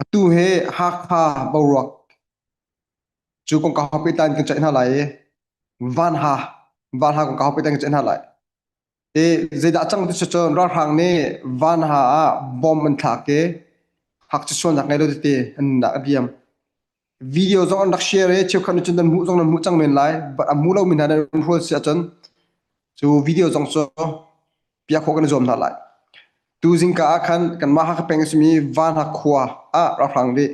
Atu hi Hakha boruak cu kongkau pehtlai in kan ceih hna lai i Vanha Vanha kongkau pehtlai in kan ceih hna lai. I zeidah a cang ti cun ralhrang nih Vanha ah bomb an thlak i ngakchia sualnak ngei lo tete an nunnak a liam. Video zong an rak share i cheukhat nih cun nan hmuh zong nan hmuh cang men lai. But a hmu lomi hna nan hrual si ahcun cu video zong cu piak khawh kan i zuam hna lai. Tu zingka ah khan kanmah Hakha peng a simi Vanhak khua ah ralhrang nih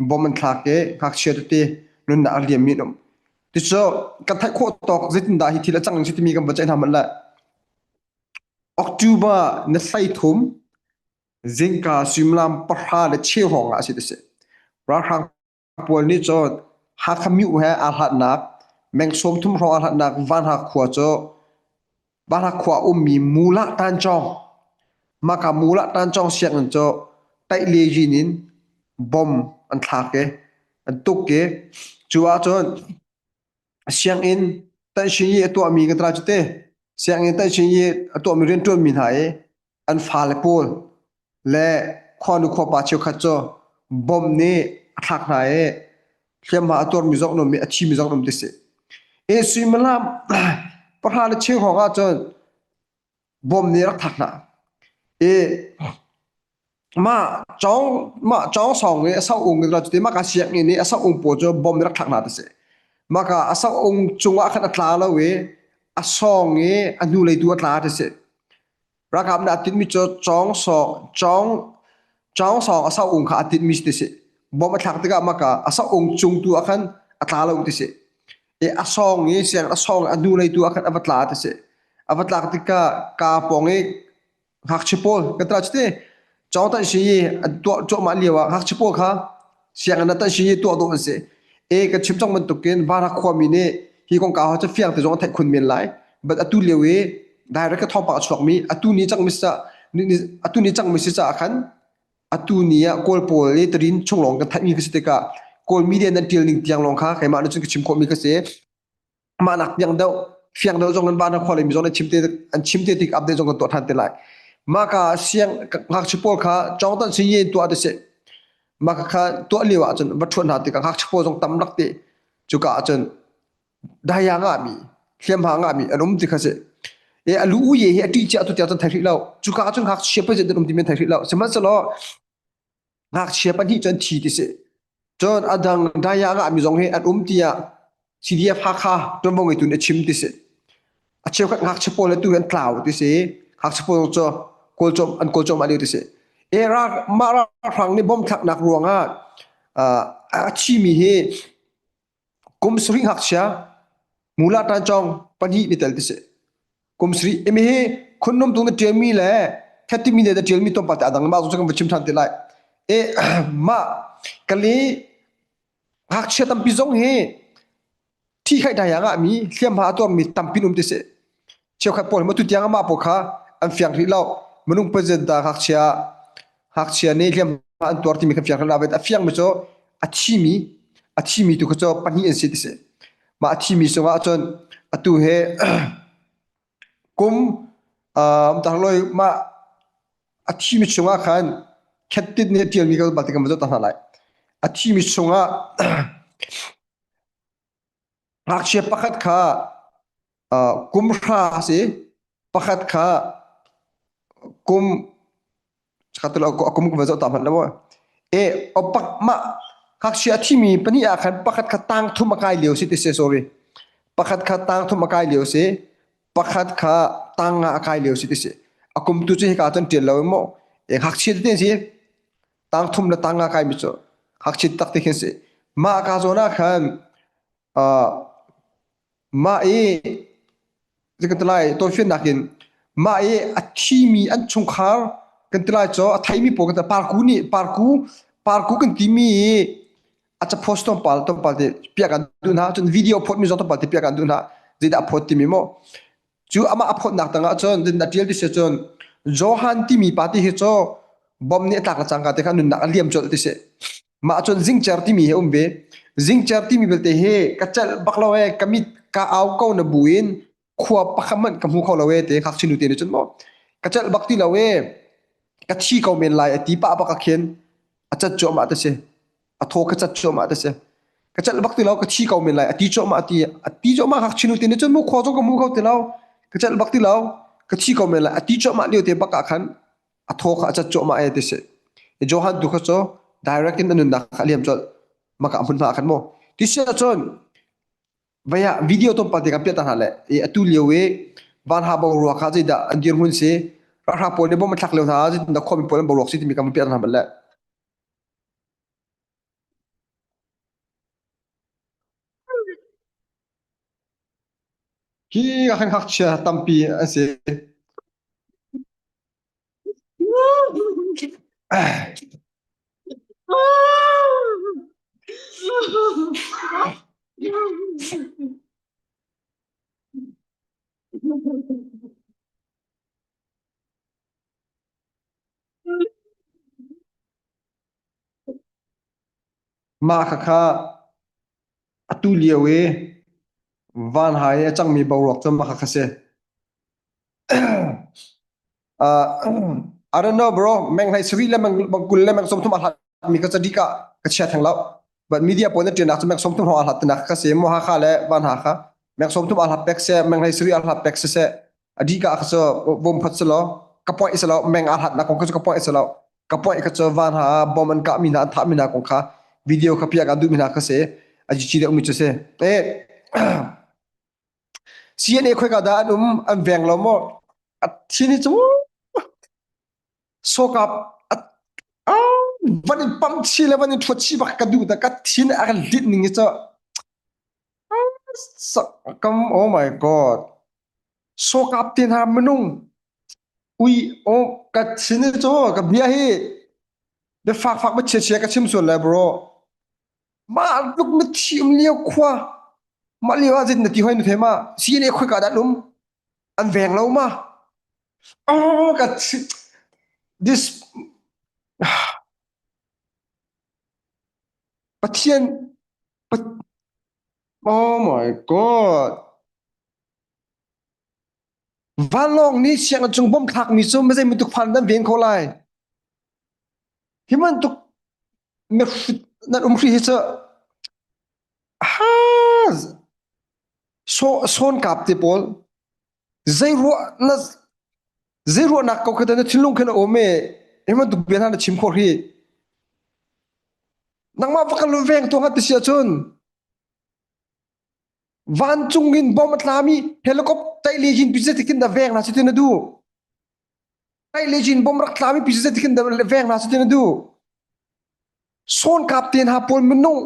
bomb an thlak i ngakchia tete nunnak a liammi an um. Ticu kan theih khawh tawk zeitindah hi thil a cang si timi kan va ceih hna hmanh le October ni 13 zingka suimilam 10:15 hrawng ah a si ti si. Ralhrang pawl nih cun Hakha myu he aa hlatnak meng 30 hrawng aa hlatnak Vanhak khua cu Vanhak khua ummi Mulah Tancawng maka Mulah Tancawng sianginn cu Taih-le yin in bom an thlak i an tuk i cu ahcun sianginn tanhshin i a tuahmi kan tla cu te sianginn tanhshin i a tuahmi rianṭuanmi hna i an fale pawl le khuanu khuapa cheukhat cu bomb nih a thlak hna i hliamhma a tuarmi zong an um i a thimi zong an um ti si. I suimilam 10:15 hrawng ahcun bomb nih a rak thlak hna. I mah cawng mah cawng sawng i a saung i cuti mah ka sianginn i a saung pawl cu bomb nih rak thlak hna ti si. Mah ka a saung cungah khan a tla lo i a sawng i a hnulei tu a tla ti si. Ralkap nih a tinhmi cu cawng sawng cawng cawng sawng a saung kha a tinhmi ti si. Bomb a thlak tikah mah ka a saung cung tu ah khan a tla lo ti si. I a sawng i siang a sawng a hnulei tu ah khan a va tla ti si. A va tlak tikah kaa pawng i ngakchia pawl kan tla cuti cawng tan si i an tuah cuahmah lio ah ngakchia pawl kha sianginn ah tan si i tuah dawh an si. E kan chim cang bantukin Vanhak khuami nih hi kongkau cu fiang te zong an theih khun men lai. But atu lio i direct ka thawngpang a chuakmi atu ni cangmi si atu ni cangmi si caah khan atu ni ah Kawl pawl i tarin chung lawng kan theihmi ka si tikah Kawl media nan ṭial ning tiang lawng kha keimah nih cun ka chim khawhmi ka si. Mah nak piang deuh fiang deuh zong in van khua lei mi zong an chim te an chim te tik update zong kan tuah ṭhan te lai. Mah ka siang ngakchia pawl kha cawng tan si yin tuah ti si. Mah kha tuah lio ah cun va ṭhuan hna tikah ngakchia pawl zong tam rak ti. Cuka ah cun daya ngahmi hliamhma ngahmi an um ti kha si. E a lu u ye hi a ṭih cia tu tiang cun thei hrih lo. Cuka ah cun ngakchia pazit an um ti men thei hrih lo. Sihmanhsehlaw ngakchia pahnih cu an thi ti si. Cun a dang daya ngahmi zong hi an um tiah CDF Hakha ṭuanvo ngeitu nih a chim ti si. A cheukhat ngakchia pawl le tu hi an tlau ti si. Ngakchia pawl cu kawlcawm an kawlcawm ah lio ti si. E ral mah ralhrang nih bomb thlaknak ruangah a thimi hi kum sarih ngakchia mula tancawng pahnih ni tel ti si. Kum sarih imi hi khunnum tung na ṭialmi le thetimi le na ṭialmi tlawmpal te a dang mah zong cu kan va chim ṭhan te lai. E mah kali ngakchia tampi zong hi thi khai dai ah mi hliamhma a tuarmi tampi um ti si. Cheukhat pawl matu tiang amah pawl kha an fiang rih lo. Minung president da ngakchia ngakchia nih hliamhma an tuar timi kan fiang rih lo. A fiang mi cu a thimi a thimi tu kha cu pahnih an si ti si. Mah a thimi cungah cun atu he kum um tarloi mah a thimi chungah khan khettit nih a ṭialmi ka bal ti kan va zoh ta hna lai. A thimi chungah ngakchia pakhat kha kum hra a si, pakhat kha kum kum ka va zoh ta hmanh lo e opak mah ngakchia a thimi pahnih ah khan pakhat kha tang thum a kai lio si ti si sorry pakhat kha tang thum a kai lio si pakhat kha tang nga a kai lio si ti si a kum tu cu hika cun ṭial lo maw e ngakchia tete si tang thum le tang nga kai mi cu ngakchia tak te khin si mah ka zawn ah khan Mah i zei kan ti lai tawifiannak in mah i a thimi an chungkhar kan ti lai cu a theimi pawl kan ti parku nih parku parku kan timi i a capost tlawmpal tlawmpal te piak an duh hna cun video phawtmi zong tlawmpal te piak an duh hna zeidah a phawt timi maw cu amah a phawtnak tangah cun a ṭial ti si cun Johan timi pa ti hi cu bom nih a tlak le cangka te kha nunnak a liam colh ti si. Mah cun zingcer timi hi a um ve. Zingcer timi belte hi ka celh bak lo ee, ka mit ka au ko na bu in khua pakhat hmanh ka hmu kho lo ee te ngakchia nu te nih cun maw ka celh bak ti lo ee, ka thi ko men lai a ti pah bak ah khin. A cat cuahmah ti si. A thaw ka cat cuahmah ti si. Ka celh bak ti lo, ka thi ko men lai. A ti cuahmah a ti. A ti cuahmah ngakchia nu te nih cun mu khua zong ka hmu kho ti lo. Ka celh bak ti lo, ka thi ko men lai. A ti cuahmah lio te bak ah khan a thaw kha a cat cuahmah e ti si. Johan tu kha cu direct in a nunnak kha a liam colh. Maka hmunhma ah khan mu. Ti si ahcun Vei ah video tlawmpal te kan piah ta hna le i atu lio i vanha boruak kha zeidah an dirhmun si ralhrang pawl nih bom an thlak lio hna zeitindah khuami pawl an boruak si timi kan van piah ta hna bal le. Hi ah khan ngakchia tampi an si. Mah khakha atu lio i vanhai i a cangmi boruak cu mah khakha si. Uh, I don't know bro, meng hlei sarih le meng 20 le meng 30 a hlat mi ka cadi ka ka chia theng lo. But media pawl na ṭian cu meng 30 hrawng a hlat tinak ka si mo Hakha le Van Hakha meng 30 a hlat pek se meng hlei sarih a hlat pek se se adi ka ka cu bom phat se lo ka point se lo meng a hlat nak kong ka cu ka point se lo ka point ka cu van ha bom an kah mi hna an thah mi hna kong kha video kha piak an duh mi hna ka si a ji deuh mi cu si eh CNA khoika dah an um an veng lo maw a thin hi cu sawkap van in pam chi le van in thuat chi bak ka duh da ka thin a kan lit ning hi cu kam oh my god sawkap te hna minung ui oh ka thin hi cu ka bia hi bia fak fak ma chia chia ka chim sual lai bro Mah tluk na thim lio khua mah lio ah zeitin na ti hoi na the ma CNA khoika dah an um an veng lo ma oh ka this Pathian oh my god vanlawng nih sianginn cung bom thlak mi cu mazei bantuk phan nan ven kho lai hi bantuk nan um hri hi cu ha so sawn kap te pawl zei ruah na zei ruahnak ko kha na thinlung khan a um e hi bantuk bia hna na chim khawh hi nangmah va kal veng tu ngat ti si ahcun vancung in bom a tlami helicopter le jin pi zeitik na veng na si na du tai le jin bom rak tlami pi zeitik na veng na si na du sawn kap te hna pawl minung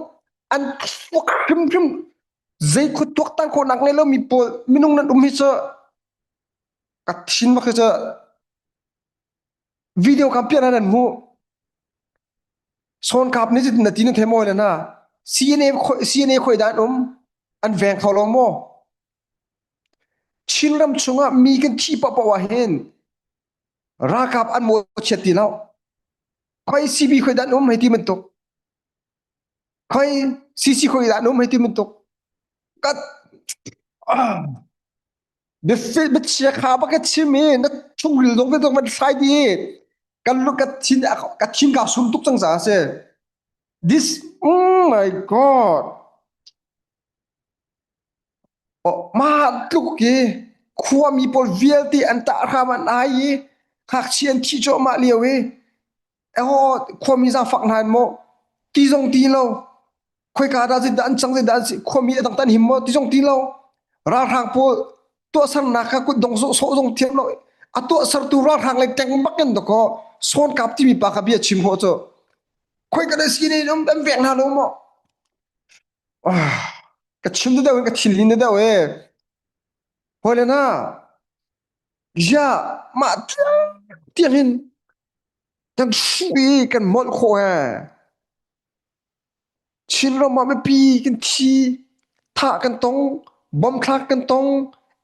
an thluak hrimhrim zei khut tuak tang khawh nak ngei lo mi pawl minung nan um hi cu ka thin bak hi cu video kam pian nan hmu sawn kap ni na ti na the mawi le na CNA CNA khoi dan um an veng kho lo maw Chinram chungah mi kan thi pa pa hin ralkap an mo chiat ti lo khoi CB khoi dan um hei ti bantuk khoi CC khoi dan um hei ti bantuk kat biachia kha ba ka chim i na chungril dong te dong van thlai di kan lu ka thin ka thin ka sum tuk cang ca si this oh my god oh ma tluk i khuami pawl vialte an tah hram an ai i ngakchia an thi cuahmah lio i Eho khuami zaangfak hna in maw ti zong ti lo khoika dah zeidah an cang zeidah an si khuami a dang tan him maw ti zong ti lo ralhrang pawl tuahsernak kha kutdong sawh zong thiam lo a tuahsertu ralhrang le teng bak in dakaw sawn kap timi pa kha bia chim ho cu khoika dah si ne um an vek hna lo maw ka chim deuh in ka thinlin deuh e hoi le na ya mah tiang hin kan hruh i kan molh khawh he Chinram ah mipi kan thi thah kan tong bom thlak kan tong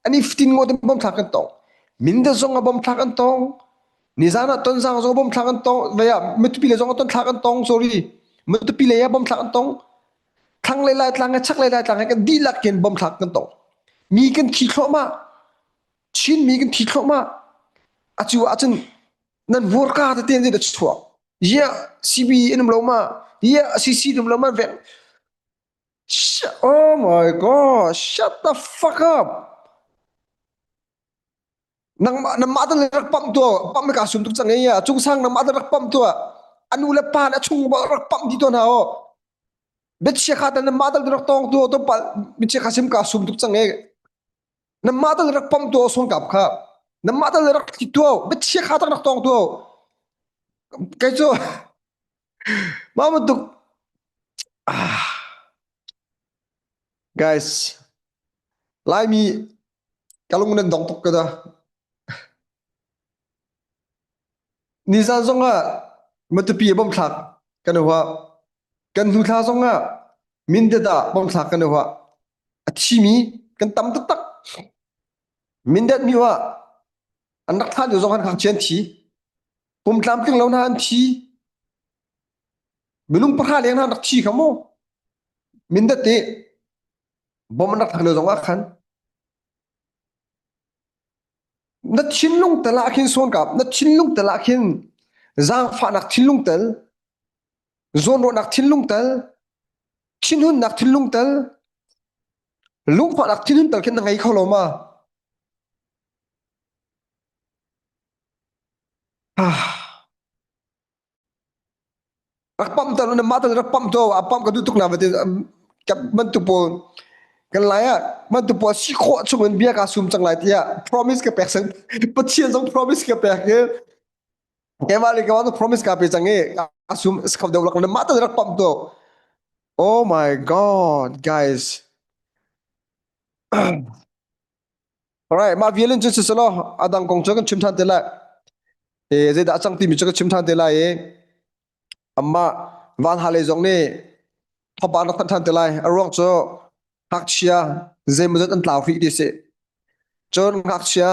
ani fatin ngawt in bom thlak kan tong Mindat zong ah bom thlak an tong nizan ah Tonzang zong bom thlak an tong vei ah Matupi le zong ah ton thlak an tong sorry Matupi lei ah bom thlak an tong thlanglei Laitlang he chaklei Laitlang he kan dihlak in bom thlak kan tong mi kan thi thluahmah Chinmi kan thi thluahmah. Acu ahcun nan hmurka tete in zeidah chuak? Yeah, CB in um lo ma. Yeah, CC um lo ma vek. Oh my god, shut the fuck up. Nangmah nangmah tan rak pam tu pam ka sum tuk cang e ya cung sang nangmah tan rak pam tu anu le pa le chung ba rak pam di to na o biachia kha tan nangmah tan rak tong tu to pa biachia kha sim ka sum tuk cang e nangmah tan rak pam tu song kap kha nangmah tan rak thi tu biachia kha tan rak tong tu kai chu ma bantuk ah guys Laimi ka lung nan dong tuk ka da. Nizan zong ah Matupi bom thlak kan hua. Kan hnu thla zong ah Mindat ah bom thlak kan hua. A thimi kan tam taktak. Mindat mi ah an rak thlah lio zong han ngakchia an thi. Pum tlamtling lo hna an thi. Minung pahra leng hna an rak thi kha mu. Mindat i bom an rak thlak lio zong ah khan na thinlung tel ah khin sawn kap na thinlung tel ah khin zaangfahnak thinlung tel zawnruahnak thinlung tel thinhunnak thinlung tel lungfahnak thinhun tel khin na ngei kho lo ma ah Rak pamh ter na mah rak pamh to a pamh ka duh tuk na va ti bantuk pawl kan lai ah bantuk pawl si khawh chung in bia ka sum cang lai tiah promise ka pek sang Pathian zong promise ka pek i keimah le keimah zong promise ka pe cang i ka sum skap deuh lak na mah rak pamh to oh my god guys Alright, mah vial in cun siselaw a dang kong cu kan chim ṭhan te lai. E, zeidah a cang timi cu kan chim ṭhan te lai i amah Van Hale zong nih thawngpang rak thanh ṭhan te lai. A ruang cu ngakchia zeimawzat an tlau hrih ti si. Cun ngakchia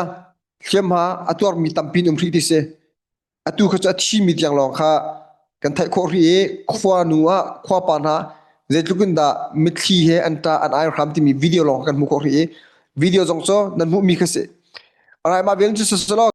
hliamhma a tuarmi tampi an um hrih ti si. Atu kha cu a thimi tiang lawng kha kan theih khawh rih i khua nu ah khua pa hna zeitluk in dah mitthli he an ṭah an ai hram timi video lawng kan hmuh khawh rih i video zong cu nan hmuhmi kha si. Alright, mah vial cu siselaw.